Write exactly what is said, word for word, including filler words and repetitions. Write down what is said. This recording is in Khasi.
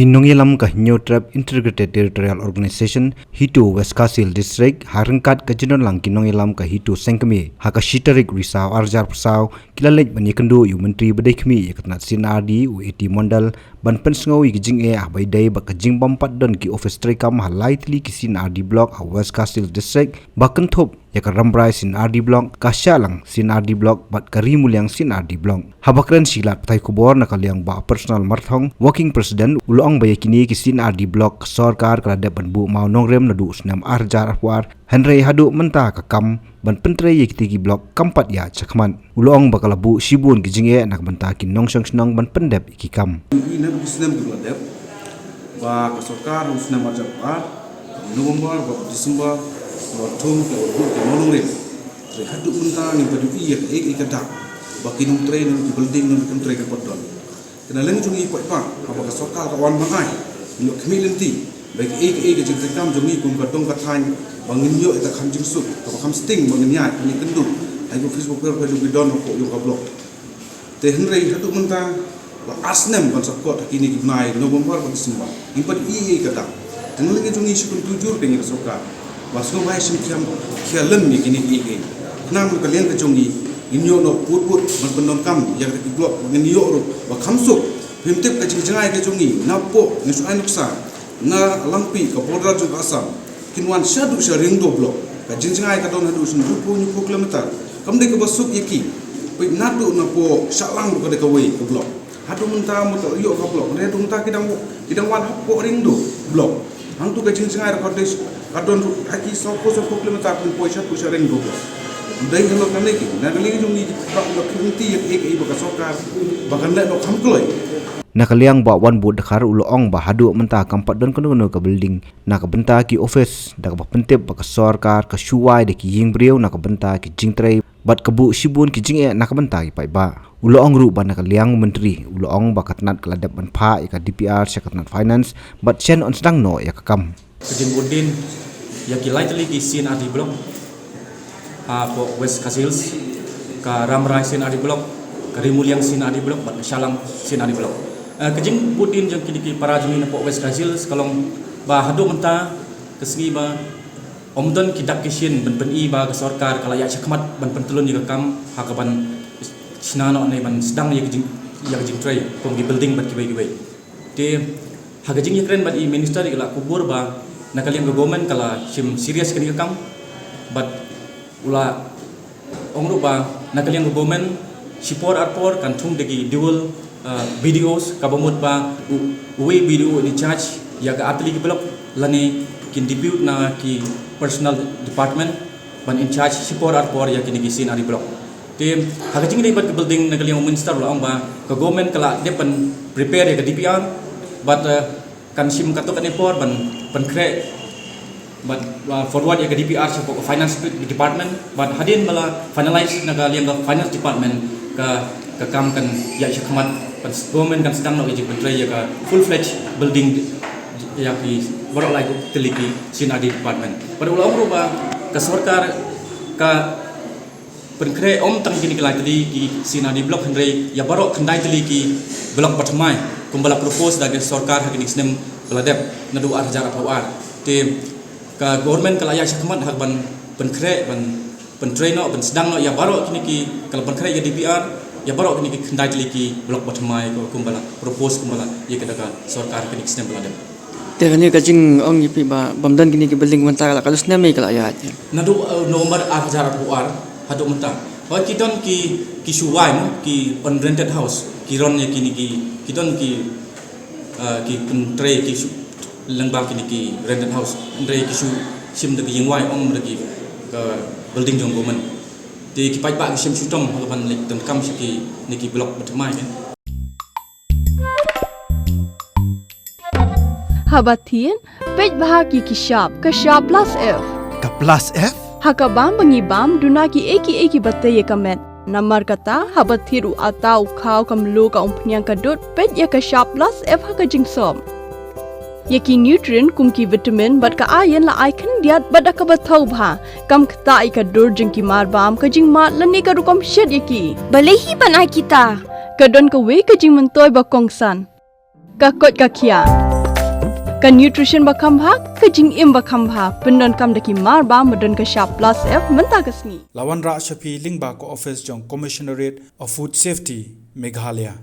Ki nongïalam ka Hynñiewtrep Integrated Territorial Organization HITO West Khasi Hills District ha ryngkat ka jingdon lang ki nongïalam ka HITO Sengkmie ha ka shi tarik Risaw arhajar arphew saw ki la leit ban ïakynduh ïa u Myntri ba dei khmih ïa ka tnat C&RD u A T Mondal ban pynsngew ïa ki jingeh haba ïadei bad ka jingbym pat don ki office treikam ha lai tylli ki C&RD Block ha West Khasi Hills District ba kynthup ïa ka Rambrai C&RD Block, ka Shahlang C&RD Block bad ka Ri Muliang C&RD Block. Haba kren sha ki lad pathai khubor na ka liang Bah Personal Marthong, Working President, u la ong ba ïa kine ki C&RD Block ka sorkar ka la dep ban buh mawnongrim naduh u snem arhajar arphew ar, hynrei haduh mynta ka kam ban pyntrei ïa kitei ki block kam pat ïaid shakhmat. U la ong ba ka la buh shibun ki jingeh na ka bynta ki nongshong shnong ban pyndep ïa ki kam. Ïa kine ki snem ki la dep ba ka sorkar ha u snem arhajar arphew ar, November bad December, ba thung ki la buh ki mawnongrim. Hynrei haduh mynta ngim pat ïohi ïa kaei kaei ka dak ba ki nongtrei ne ki building ne ki nongtrei ki pat don. Te na liang jong ngi paidbah, haba ka sorkar ka wan ban ai, ngi ïoh khmih lynti ba kaei kaei ka jingtrei kam jong ngi kum ka dong ka thaiñ ba ngin ïoh ïa ka kham jingsuk kaba kham sting ba ngin ïaid ban ïakynduh ha ki office worker ba ki don hapoh jong ka block. Te hynrei haduh mynta la ar snem ban sa kot ha kine ki bnai November bad December. Ngim pat ïohi ïa ka dak. Te na liang jong ngi shu kyntu jur ïa ka sorkar ba sngewbha shim khia lem ïa kine kiei kiei. Khnang na ka liang ka jong ngi ngin ïoh noh pud pud ban pyndonkam ïa ka ki block ba ngin ïoh ruh ba kham suk. Phim tip ka jingjngai ka jong ngi napoh ngi shu ai nuksa na Langpih ka border jong ka Assam. Kin wan shaduh sha Riangdo block. Ka jingjngai ka don haduh sha hynñiewphew hynñiewphew kilometer. Kam dei kaba suk ïa ki. Peit naduh napoh Shahlang ruh ka dei kawei ka block. Haduh mynta mynta ïoh ka block. Hynrei haduh mynta ki dang ki dang wan hapoh Riangdo block. Hangtu ka jingjngai ruh ka dei ka don ruh ha ki sawphew sawphew kilometer pynpoi shaduh sha Riangdo block. Dei hynrei kane ki na ka liang jong ngi ba ka khynti ïa kaei kaei ba ka sorkar ba kan leh ba kham kloi. Na ka liang Bah Wanbud Dkhar u la ong ba haduh mynta kam pat don kano kano ka building na ka bynta ki office da kaba pyntip ba ka sorkar ka shu wai da ki ïing briew na ka bynta ki jingtrei bad ka buh shibun ki jingeh na ka bynta ki paidbah. U la ong ruh ba na ka liang u Myntri u la ong ba ka tnat ka la dep ban phah ïa ka D P R sha ka tnat Finance bad shen yn sdang noh ïa ka kam. Ka jingbuddien ïa ki lai tylli ki C&RD Block hapoh West Khasi Hills, ka Rambrai C&RD Block, ka Ri Muliang C&RD Block bad ka Shahlang C&RD Block. Eh, ka jingbuddien jong kine ki para jong ngi napoh West Khasi Hills ka long ba haduh mynta ka sngi ba ym don ki dak ki shin ban pyni ba ka sorkar ka la ïaid shakhmat ban pyntlun ïa ka kam ha kaban shna noh ne ban sdang ïa ka jing ïa ka jingtrei kum ki building bad kiwei kiwei. Te ha ka jingïakren bad i minister i la kubur ba na ka liang ka government ka la shim serious kane ka kam bad u la ong ruh ba na ka liang ka government shipor arpor kan thung da ki dual, uh, B D Os kaba mut ba u uwei B D O in charge ïa ka artylli ki block lane kin depute na ki personal department ban in charge shipor arpor ïa kine ki C&RD Block. Te ha ka jingïadei bad ka building na ka liang u minister u la ong ba ka government ka la dep ban prepare ïa ka D P R bad, uh, kan shim katto katne por ban pynkhreh bad, uh, forward ïa ka D P R shapoh ka finance department bad hadien ba la finalize na ka liang ka finance department ka ka kam kan ïaid shakhmat ban government kan sdang noh ïa ka jingpyntrei ïa ka full fledged building ïa ki baroh lai tylli ki C&RD department. Bad u la ong ruh ba ka sorkar ka pynkhreh ym tang kine ki lai tylli ki C&RD Block hynrei ïa baroh khyndai tylli ki block ba thymmai kumba la propose da ka sorkar ha kine ki snem ba la dep naduh arhajar arphew ar. Te ka government ka la ïaid shakhmat ha kaban pynkhreh ban pyntrei noh ban sdang noh ïa baroh kine ki, ka la pynkhreh ïa D P R ïa baroh kine ki khyndai tylli ki block ba thymmai kumba la propose kumba la ïa ka da ka sorkar ha kine ki snem ba la dep. Te kane ka jingong ïa phi ba bym don kine ki building mynta ka la ka dei snem ïa ka la ïaid. Naduh, uh, November arhajar arphew ar haduh mynta. Ba ki don ki, ki shu wai mo, ki unrented house, ki run ïa kine ki, ki don ki, uh, ki pyntrei ki shu lyngba kine ki rented house. Hynrei ki shu shim da ki ïing wai ym da ki ka building jong government. Te ki paidbah ki shim shitom ha kaban leit donkam sha kine ki block ba thymmai kan. Haba thied, peit bha ki ki shap, ka shap plus F. Ka plus F? Ha ka bam ba ngi bam, duna kiei kiei kiba tei ïa ka met. Namar kata, haba thied u atta, u khaw, ka mluh, ka umphniang, ka dud, peit ïa ka shap plus F ha ka jingsop. Ïa ki nutrient kum ki vitamin bad ka iron la ai khyndiat bad da kaba thaw bha. Kam ktah ïa ka dur jong ki marbam, ka jingmad lane ka rukom shet ïa ki. Balei hi ban ai kita? Ka don kawei ka jingmyntoi ba kongsan. Ka koit ka khiah. Ka nutrition ba kham bha, ka jingim ba kham bha, pyndonkam da ki mar ba ma don ka shap plus F mynta ka sngi. La wanrah sha phi lyngba ka office jong Commissionerate of Food Safety, Meghalaya.